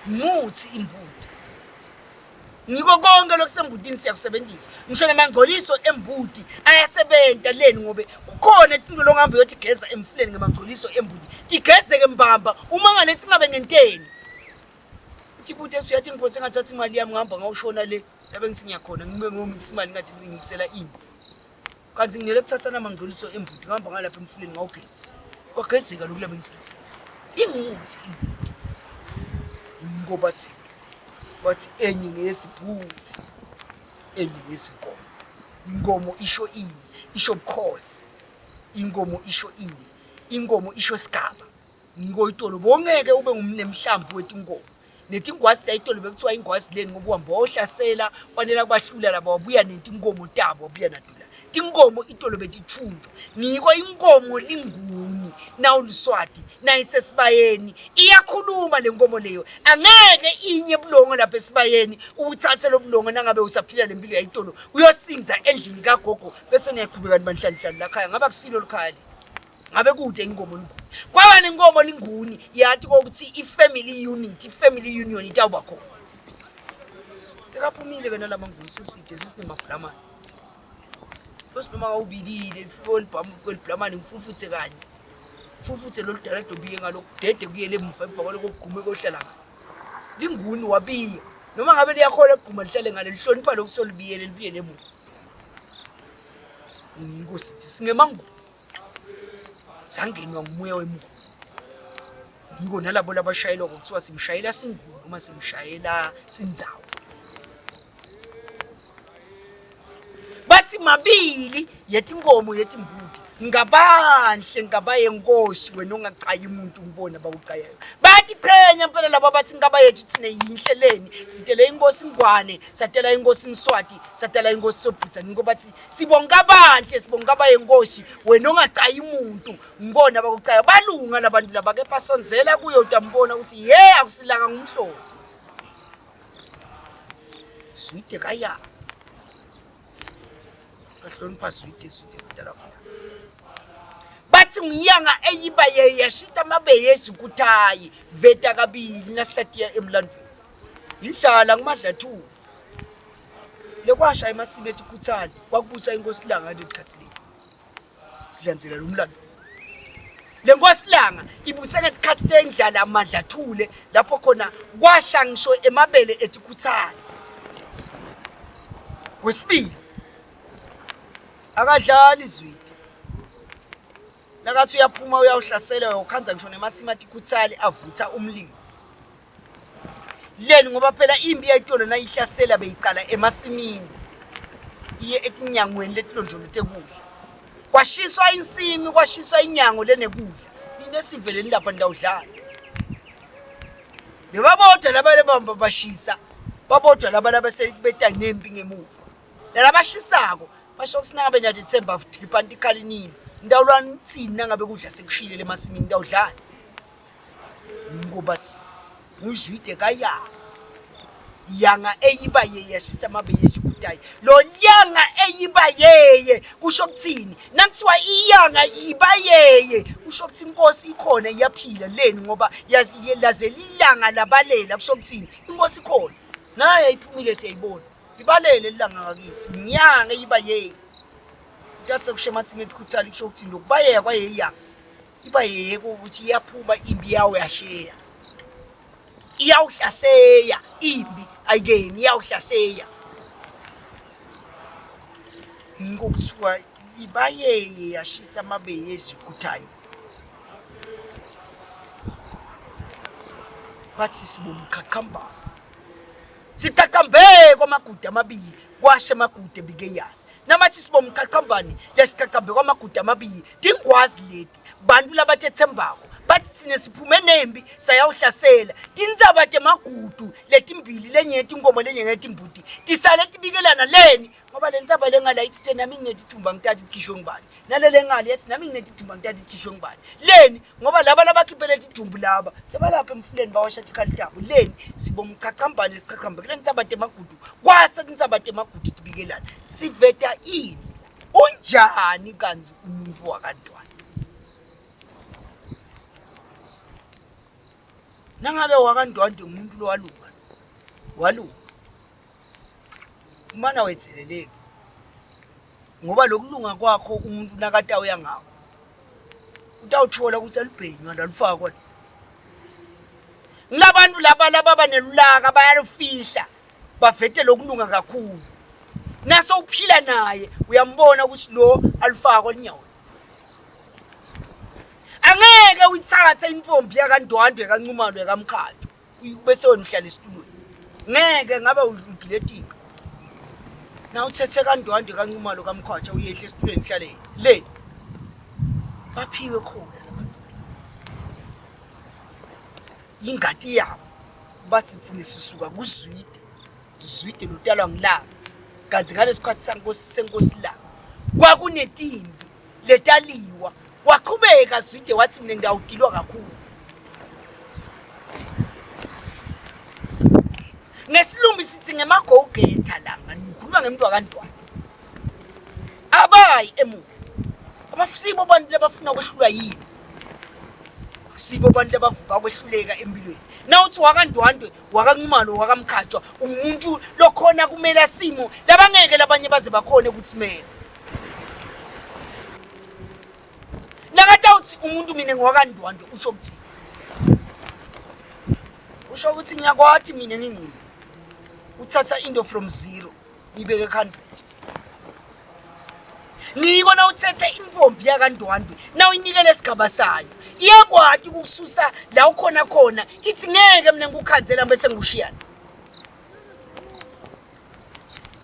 Muthi imbuti. Ngiko konke lokusembutini siyakusebenzisa. Ngisho namangcoliso embuti ayasebenta leni ngobe kukhona tinto longihamba uyothi geza emfuleni ngemangcoliso embuti. Tigezeke mbamba uma ngalethi ngabe ngenteni. Uthi ibuti esuyathi ngiphose ngathatha imali yami ngihamba ngawushona le. Labe ngithi ngiyakhona ngibe ngomikisa imali ngathi ngikisela impi. Kanti nginele kuthatha namangcoliso embuti ngihamba ngalapha emfuleni ngawugeza. Kwagezeka lokhu labe ngithi ngiyageza. Ingimuthi imbuti. Ngoba thi wathi enye ngeyesibhuzi enye ngeyezinkomo. Inkomo isho ini? Isho bukhosi. Inkomo isho ini? Inkomo isho sigaba. Ngiko itolo bongeke ube ngumnemhlambi wetinkomo. Netingwazi la itolo bekuthiwa ingwazi leni ngoba uhamba wayohlasela kwanela kubahlula laba wabuya netinkomo tabo wabuya nadula. Tinkomo itolo betithunjwa. Ngiko inkomo linguni nawuliswati nayisesibayeni iyakhuluma le nkomo leyo. Angeke inye bulongo lapha esibayeni ubuthathe lo bulongo nangabe usaphila le mpilo yayitolo uyosinza endlini kagogo bese niyaqhubeka nibanhlanhlanu lakhaya ngaba kusilo likhaya le. Ngabe kude inkomo linguni. Kwaba nenkomo linguni yathi kokuthi i-family unit, i-family union itawuba khona. Sekaphumile ke nalaba nguni seside sesinemabhulamane. Bese noma ngawubilile kwelibhulamane ngifufuthe kanye. Fufuthe lolu dala dobiye ngalo dede kuyele emuva emva kwaloko kugqume kohlala ngalo. Linguni wabiya. Noma ngabe liyakhola ukugquma lihlale ngale lihlonipha lokhu solibiyele libiyele emuva. Ngiko sithi singemanguni. Sangenwa ngumoya wemnguni. Ngiko nalabo labashayelwa kuthiwa simshayela singuni noma simshayela sindzawo. Bathi mabili yethi inkomo yethi imbuti ngabanhle ngaba yenkosi wena ongacayi umuntu ngibona bakucayayo bathi qhenya impela laba bathi ngaba yethu thina yinhle leni sitele inkosi Ngwane satela inkosi Mswati satela inkosi Sobhuza ngiko bathi sibonga abanhle sibonga abayenkosi wena ongacayi umuntu ngibona bakucaya balunga labantu laba kepha sonzela kuyo utambona ukuthi ye akusilanga ngumhlolo zwide kaya kahlonipha zwide zwide kudala khona bathi ngiyanga eyiba yeyashita amabeyezi kuthayi veta kabili nasihlatiya emlandweni indlala ngumadlathuba Lekwasha emasimi ethi khuthane kwakubusa inkosi Langa ngaleli khathi leli. Sidlanzela lo mlando. Le nkosi Langa ibuse ngesikhathi lendlala amadlathule lapho khona kwasha ngisho emabele ethi khuthane. Kwesibili akadlali izwidi. Nakathi uyaphuma uyawuhlasela uyawukhanza ngisho nemasimi athi khuthali avutha umlilo. Leni ngoba phela impi yayitolo nayihlasela beyicala emasimini iye etinyangweni letilondolote kudla. Kwashiswa insimi, kwashiswa inyango lenekudla. Nina siveleni lapha nitawudlala. Bebabodwa laba lebamba bashisa, babodwa laba labase beta nempi ngemuva. Nalabashisako basho ukuthi nangabe niyajithemba khipha tikhali nini. Nitawulwa nithini nangabe kudla sekushile emasimini nitawudlani? Ngoba nguzwide kaya yanga eyiba yeye yashisa amabele eshukutayi lo nyanga eyiba yeye kusho kuthini nakuthiwa iyanga iba yeye kusho ukuthi inkosi ikhona iyaphila leni ngoba laze lilanga labalela kusho kuthini inkosi ikhona naye iphumile siyayibona ibalele lilanga ngakithi nyanga eyiba yeye ntasekushema emathini etikhuthali kusho ukuthini lokubayeka kwayeyanga iba yeke ukuthi iyaphuma imbi yawo yasheya iyawuhlaseya imbi ayikeni iyawuhlaseya ngokuthiwa ibayeye yashisa amabeye ezikuthayo. Bathi sibomqhaqhambana. Siqaqambe kwamagudu amabili kwasha amagudu ebikeyana. Namathi sibomqhaqhambani lesiqaqambe kwamagudu amabili tingwazi leti bantu labatethembako bathi sine siphume nembi sayawuhlasela tintsaba temagudu letimbili lenye yetinkomo lenye ngetimbuti tisale tibikelana leni ngoba le ntsaba lengala ithi the nami nginetithumba ngitati tikhishwe ngubani nalele ngale yathi nami nginetidumba ngitati tikhishwe ngubani leni ngoba laba labakhiphele tidumbu laba sebalapha emfuleni bawasha tikhali tabo leni sibomchachambane sichachambe kule ntsaba temagudu kwase tintsaba temagudu tibikelana siveta ini unjani kanzi umuntu wakantwana nangabe wakantwande umuntu lowalunga walunga umana wetheleleki ngoba lokulunga kwakho umuntu nakatawuya ngako utawuthola ukuthi alubhenywa lalufakwa ngulabantu laba lababa nelulaka bayalufihla bavete lokulunga kakhulu naso uphila naye uyambona ukuthi lo alufakwa linyawo angeke uyithathe intombi yakandwandwe kaNxumalo yakamkhatho bese wena uhlala esitulweni ngeke ngabe ugiletika na uthethe kandwandwe kaNxumalo kamkhwatsha uyehle esitulweni uhlale le baphiwe khona labantu ingati yabo bathi thina sisuka kuzwide zwide lotalwa ngilanga kanti ngalesikhathi sankosi senkosi langa kwakunetimbi letaliwa waqhubeka zwide wathi mina ngiyawudilwa kakhulu ngesilumbi sithi ngema-go-getter la ngikhuluma ngemntu wakantwana abayi emuva abasibo abantu labafuna kwehlulwa yini akusibo abantu labavuka kwehluleka empilweni nawuthi wakandwandwe wakanxumalo wakamkhatshwa umuntu lokhona kumele asimo labangeke labanye baze bakhone ukuthi mele nakatawuthi umuntu mina ngiwakandwandwe usho ukuthi usho ukuthi ngiyakwati mina ngingimi uthatha into from zero ngibeke 100 ngiko na uthethe intombi yakandwandwe na uyinikele isigaba sayo iyakwati ukukususa la ukhona khona ithi ngeke mina ngikukhanzela bese ngikushiyana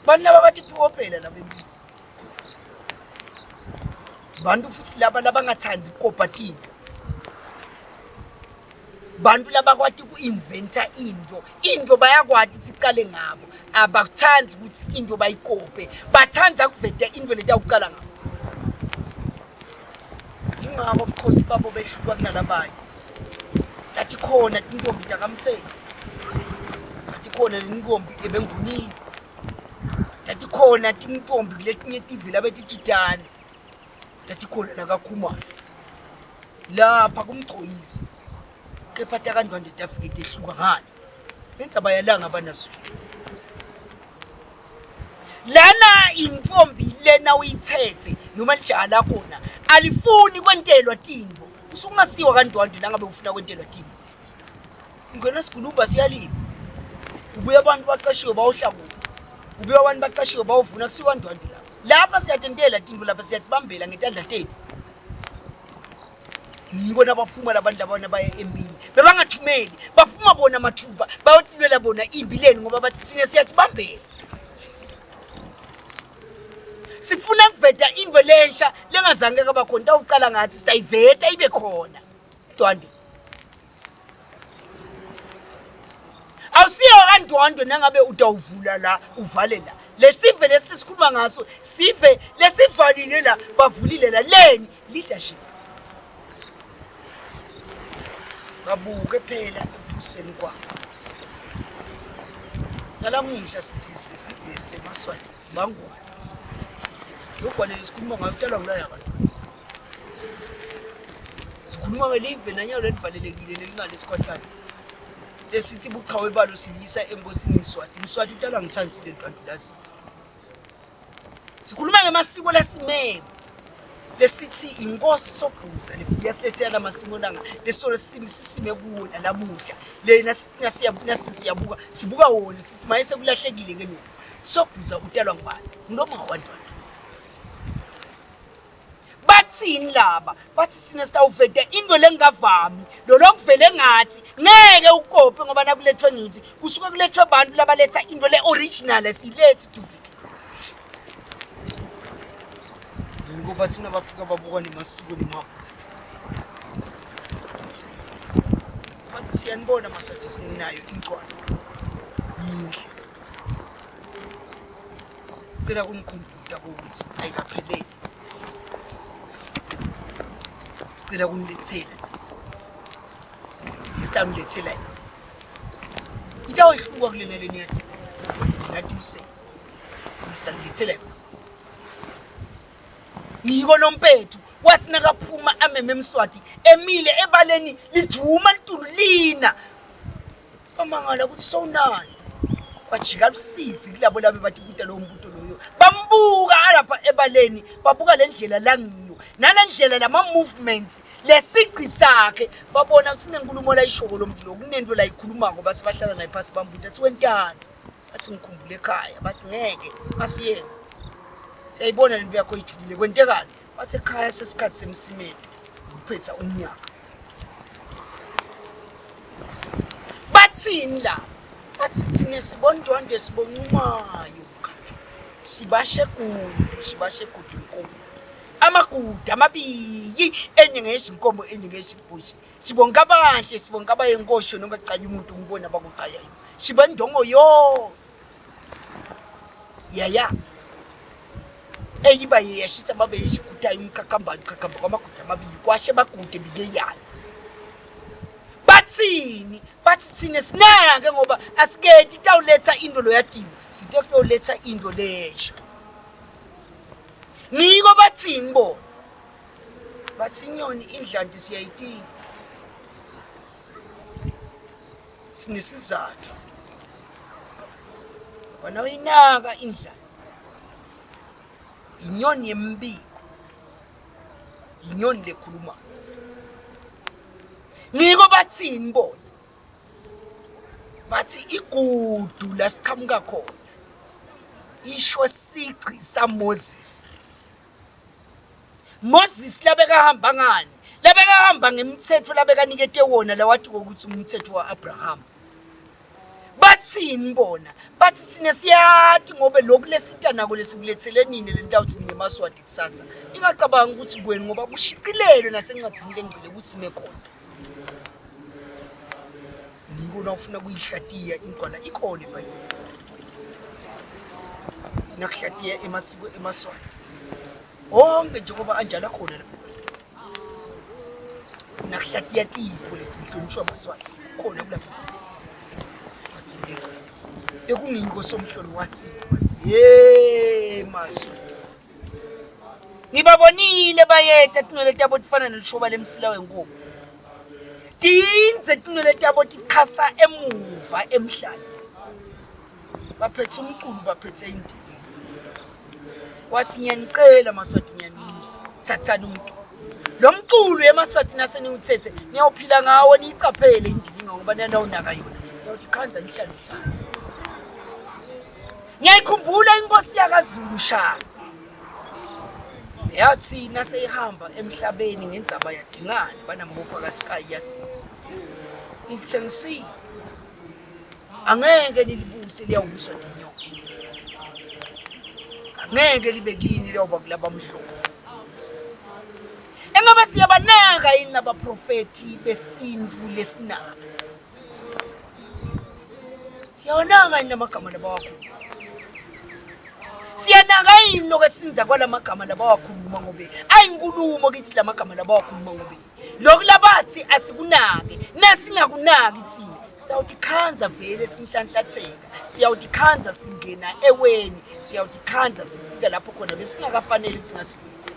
bantu laba kade phela laba empilo bantu futhi laba labangathandi ukukopa tinto bantu labakwati ku-inventa into into bayakwati sicale ngabo abakuthandi ukuthi into bayikope bathanda kuveta into letawucala ngabo yingako ubukhosi babo behluka kunalabanye tathi khona tintombi takamtheni tathi khona nentombi ebengunini tathi khona tintombi kuletinye tive labetithutane tathi khona nakakhumalo lapha kumgcoyisi kepha takandwande tafike tehluka ngani intsaba yalanga abanaswidi lana intombi lena uyithethe noma lijaha lakhona alifuni kwentelwa tintfo usukungasiwa kandwandwe nangabe ufuna kwentelwa tintfo ungena sigulubha siyalima ubuye abantu baqashiwe bawuhlakula ubuye abantu baqashiwe bawuvuna kusiwa ndwandwe lapha lapha siyatentela tintfo lapha siyatibambela ngetandla tetfu ngiko nabaphuma labantu labana baye empini bebangathumeli baphuma bona mathupha bayotilwela bona impi leni ngoba bathi thina siyatibambela sifuna kuveta into lensha lengazange kaba khona tawuqala ngathi sitayiveta ibe khona dwande awusiyo kandwandwe nangabe utawuvula la uvale la lesive lesi lesikhuluma ngaso sive lesivalile la bavulile la leni leadership babuke phela ekubuseni kwabo nalamuhla sithi sisive semaswati sibangwane logwane lesikhuluma ngayo utalwa ngulaya abantu sikhuluma ngelive nanyalo lelivalelekile lelingale esikhwahlane lesithi buqhawe balo sibuyisa enkosini Mswati Mswati utalwa ngithanzile ntwantu lazithi sikhuluma ngemasiko lasimeme lesithi inkosi sobhuza lefike yasilethela lamasimo langa lesolo sisime sisime kuwo nalamuhla lena siyabuka sibuka wona sithi maye sekulahlekile ke lokhu sobhuza utalwa ngubani nguloma wantwana. Batsini laba? Bathi sine sitawuveta into lengavami, lolokuvele ngathi ngeke ukope ngoba nakulethwe ngithi kusuke kulethwe abantu labaletha into le original esiyilethi duplicate. Ngoba thina bafika babuka nemasiko nemabutho. Bathi siyanibona maswati sinayo incwadi. Yinhle. Sicela kunikhumbuta ukuthi ayikapheleli. Sicela kunilethela thina. Esitamlethela yona. Itawehluka kulena leni yathi. Nathi use. Sitamlethela yona. Ngiko nompethu wathi nakaphuma ameme emswati emile ebaleni liduma litulu lina bamangala ukuthi sowunani kwajika lusizi kulabo labe bathi buta lowo mbuto loyo bambuka alapha ebaleni babuka le ndlela langiyo nale ndlela lama-movements lesigci sakhe babona ukuthi kunenkulumo layishoko lo muntu lo kunento layikhulumako base bahlala naye phasi bambuta athi wentani bathi ngikhumbule ekhaya bathi ngeke asiyeke siyayibona lento yakho ijulile kwentekani bathi ekhaya sesikhathi semsimeni ukuphetha umnyaka Bathini la? Bathi thina sibondwandwe siboncumayo mkhanyo. Sibashe gudu, sibashe gudu inkomo. Amagudu amabiyi enye ngeyezinkomo enye ngeyezimbuzi. Sibonga abahle, sibonga abayenkosho nongacaya umuntu ngibona abakucayayo. Sibandongo yo. Yaya. Eyiba yeyashisa babe yishikuthayo umkhakhambani ukhakhamba kwamagudu amabiyi kwashe bagude bikeyana. Bathini? Bathi thina sinake ngoba asiketi tawuletha into loyatiwe. Sithe kutawuletha into lensha. Ngiko bathini bona? Bathi inyoni indlanti siyayitika. Sinesizathu. Wena uyinaka indlala. Inyoni yembiko. Inyoni lekhulumayo. Ngiko bathini bona? Bathi igudu la siqhamuka khona. Isho sigqi saMoses. Moses labekahamba ngani? Labekahamba ngemthetho labekanikete wona lawathi kokuthi umthetho wa-Abraham. Bathini bona? Bathi thina siyati ngobe lokhu lesita nako lesikulethele nini le nto awuthi ningemaswati kusasa. Ningacabangi ukuthi kwenu ngoba kushicilelwe nasencwadini lengcwele ukuthi sime khona. Ngiko na ufuna kuyihlatiya inkwala ikhona eBhayibhelini. Ufuna kuhlatiya emasiko emaswati. Onke njengoba anjalo akhona lapha. Ufuna kuhlatiya tipho leti lihlonishwa amaswati khona kulapha. Wathi ngeke. Ekungiko somhlolo wathi wathi hey maswati. Ngibabonile bayeta tinwele tabo tifana nelishoba lemsila wenkomo. Tindze tinwele tabo tikhasa emuva emhlane. Baphethe umculo baphethe indilinga. Wathi ngiyanicela maSwati ngiyaninxusa thathani umculo. Lo mculo emaSwati naseniwuthethe niyawuphila ngawo niyiqaphele indilinga ngoba nanawunaka yona. Niyawuthi khanza nihlale uhlale. Ngiyayikhumbula inkosi yakaZulu Shaka. Yathi naseyihamba emhlabeni ngendzaba yadingane banambopha kaSky yathi ngithengisile angeke nilibuse liyawubuswa dinyoka angeke libe kini liyawuba kulabamhlophe engabe siyabanaka yini labaprofethi besintu lesinabo Siyawanaka yini lamagama labawakhuluma? Siyanaka yini lokho esinza kwalamagama labawakhuluma ngobe ayinkulumo kithi lamagama labawakhuluma ngobe lokhu labathi asikunake nasingakunaki thina siyawuthi khanza vele sinhlanhlatheka siyawuthi khanza singena eweni siyawuthi khanza sifika lapho khona besingakafanele ukuthi ngasifike khona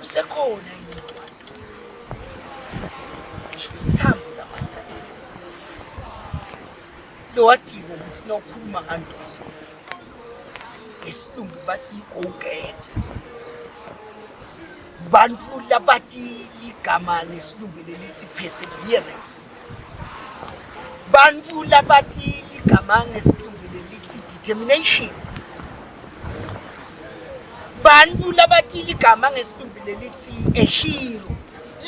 usekhona yini ngisho ithambo lamatha lowadinga ukuthi nawukhuluma ngantwana ngesilungu bathi yi-go getter bantu labati ligama ngesilungu lelithi perseverance bantu labati ligama ngesilungu lelithi determination. Bantu labatile igama ngesilumbi lelithi a hero.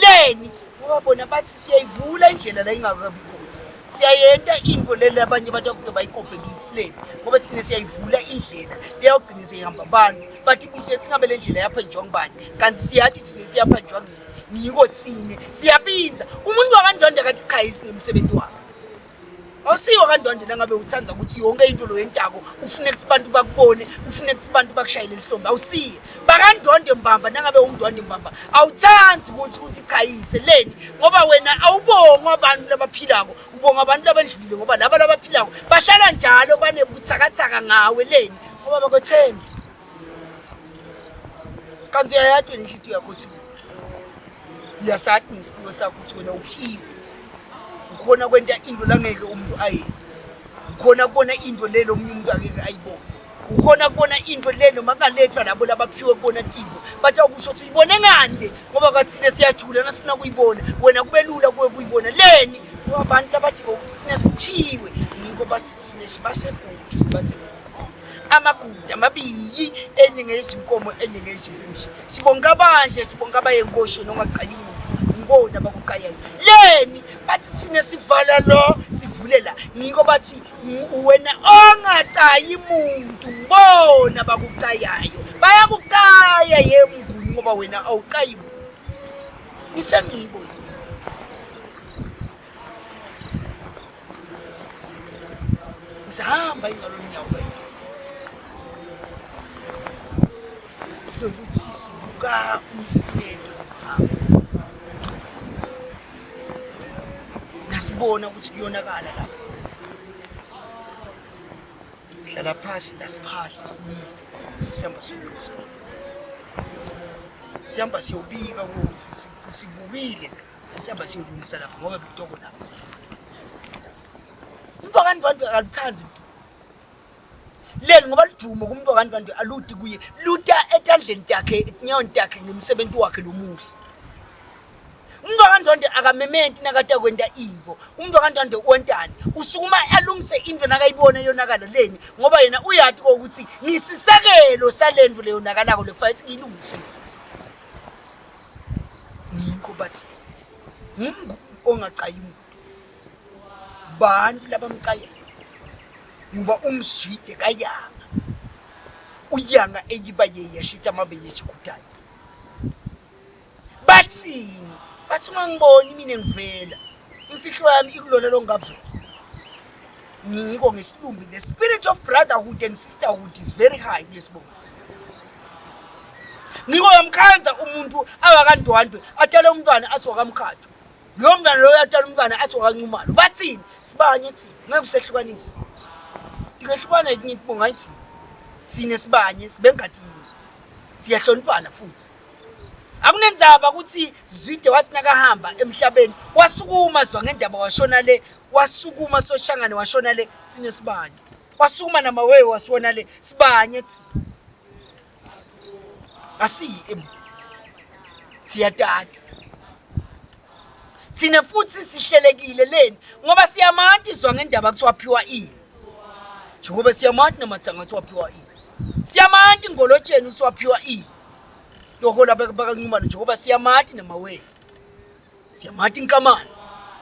Leni ngoba bona bathi siyayivula indlela la ingakabi khona. Siyayenta into leli abanye abantu avuke bayikope kithi leni ngoba thina siyayivula indlela leyawugcina seyihamba abantu bathi bute singabe le ndlela yaphenjwa ngubani kanti siyathi thina siyaphanjwa ngithi ngiko thina siyabinza umuntu wakandonda kathi qhayisi ngemsebenzi wakhe. Awusiwo kandonde nangabe uthanda ukuthi yonke into lo yentako ufune ukuthi abantu bakubone, ufune ukuthi abantu bakushayele lihlombe. Awusiye. Bakandonde mbamba nangabe umndonde mbamba. Awuthandi ukuthi uthi chayise leni ngoba wena awubongwa abantu labaphilako, ubonga abantu labadlulile ngoba laba labaphilako bahlala njalo banebuthakathaka ngawe leni ngoba bakwethembi. Kanti uyayati wena inhlitiyo yakho ukuthi uyasathi nesiphiwo sakho ukuthi wena uphiwe ukhona kwenta into langeke umuntu ayente ukhona kubona into le lomunye umuntu angeke ayibone ukhona kubona into le noma kungalethwa labo labaphiwe kubona tinto bathi awukusho ukuthi uyibone ngani le ngoba kwathina siyajula nasifuna kuyibona wena kube lula kuwe kuyibona leni ngoba abantu labathi ngokuthi sine siphiwe ngiko bathi sine sibasegudu sibathe amagudu amabili enye ngeyezinkomo enye ngeyezimbuzi sibonga abandle sibonga abayenkosho nongacayi umuntu ngibona abakucayayo leni bathi thina sivala lo sivule la ngiko bathi wena ongacayi muntu ngibona abakucayayo bayakucaya ye mnguni ngoba wena awucayi muntu nisengibo Ngisahamba ingalo lonyawo lwento. Lokuthi sibuka umsimeto nohambo. Nasibona ukuthi kuyonakala lapha. Sihlala phasi la siphahle sibike sihamba siyolungisa. Sihamba siyobika ukuthi sibukile sesihamba siyolungisa lapha ngoba bekutoko lapha. Umuntu wakantwantu akaluthandi udumo. Leli ngoba ludumo kumuntu wakantwantu aludi kuye luta etandleni takhe etinyaweni takhe ngemsebenzi wakhe lomuhle. Umuntu wakantwantu akamementi nakade kwenta into. Umuntu wakantwantu wentani? Usukuma alungise into nakayibona yonakala leni ngoba yena uyati ukuthi ngisisekelo salento leyonakalako lekufanele ngiyilungise. Ngikho bathi ngumnguni ongacayi umuntu. Bantu labamcayayo ngoba umzwide kayanga uyanga eyiba yeyashita amabe yesikhuthayo bathini bathi uma ngiboni mina ngivela imfihlo yami ikulona longavela ngiko ngesilumbi the spirit of brotherhood and sisterhood is very high kulesibongo ngiko yamkhanza umuntu awakandwandwe atshele umntwana athi wakamkhatshwa Loyo mntwana loyo uyatshela umntwana athi wakanqumalo. Bathini? Sibanye thina. Ngeke usehlukanise. Tingehlukana etinye tibonga hayi thina. Thina sibanye sibengadi yinye. Siyahloniphana futhi. Akunenzaba ukuthi Zwide wathi nakahamba emhlabeni wasukuma zwa ngendaba washona le wasukuma soshangane washona le thina sibanye. Wasukuma namawewe washona le sibanye thina. Asiyi emuva. Siyatata. Thina futhi sihlelekile leni ngoba siyamati izwa ngendaba kuthiwa phiwa ini. Njengoba siyamati namathanga kuthiwa phiwa ini. Siyamati ngolotsheni kuthiwa phiwa ini. Lohola bakaNxumalo njengoba siyamati namawele. Siyamati inkamane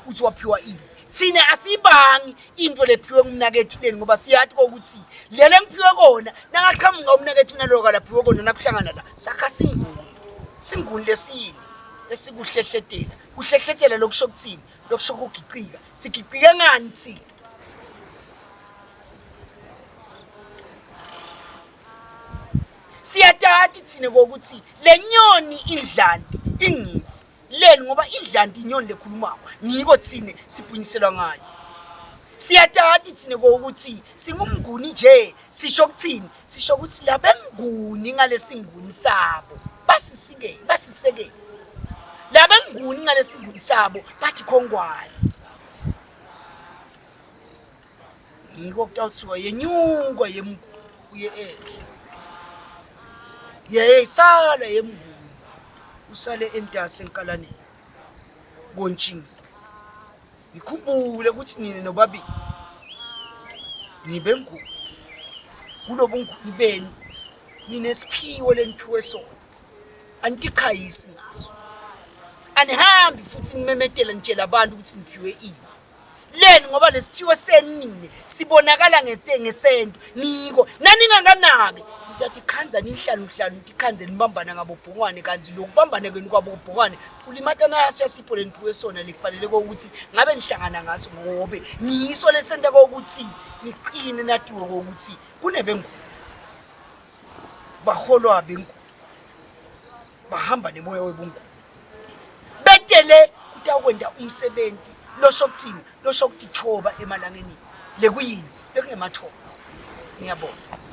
uthi waphiwa ini. Thina asibangi into lephiwe ngumnakethu leni ngoba siyathi kokuthi lele ngiphiwe kona nakaqhamuka umnakethu naloka laphiwe kona nakuhlangana la sakha singuni. Singuni lesiyini esikuhlehletela. Kuhlehletela lokusho kuthini? Lokusho kugicika. Sigicike ngani thina? Siyatati thina kokuthi le nyoni indlanti ingithi leni ngoba idlanti inyoni lekhulumako ngiko thina sibhunyiselwa ngayo siyatati thina kokuthi singumnguni nje sisho kuthini sisho ukuthi labenguni ngalesinguni sabo basisike basisekele labenguni ngalesinguni sabo bathi khongwane ngiko kutawuthiwa yenyuka yemnguni uye enhle yeyisala yemnguni usale entasi enkalaneni kontshingi ngikhumbule ukuthi nina nobabili nibe nguni kulobu nguni benu. Ninesiphiwo leniphiwe sona. Anitikhayisi ngaso. Anihambi futhi nimemetela nitshela abantu ukuthi niphiwe ini. Leni ngoba lesiphiwo senu nine sibonakala ngesento niko naningakanaki nithatha ikhanza nihlaluhlalu nikhanze nibambana ngabobhongwane kanti lokubambana kwenu kwabobhongwane ulimata nasiyasipho leniphiwe sona lekufanele kokuthi ngabe nihlangana ngaso ngobe niyiso lesenta kokuthi niqine natiwe kokuthi kunebenguni baholwa benguni bahamba nemoya webunguni betele kutawukwenta umsebenzi losho kuthini losho kutithoba emalangeni lekuyini bekungemathoba ngiyabonga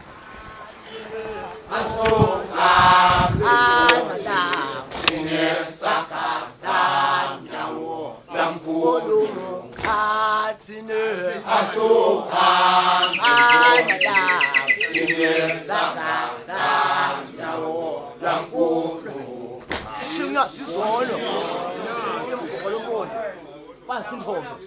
Shina sizolo. Emgoqo lomonde. Basintombi.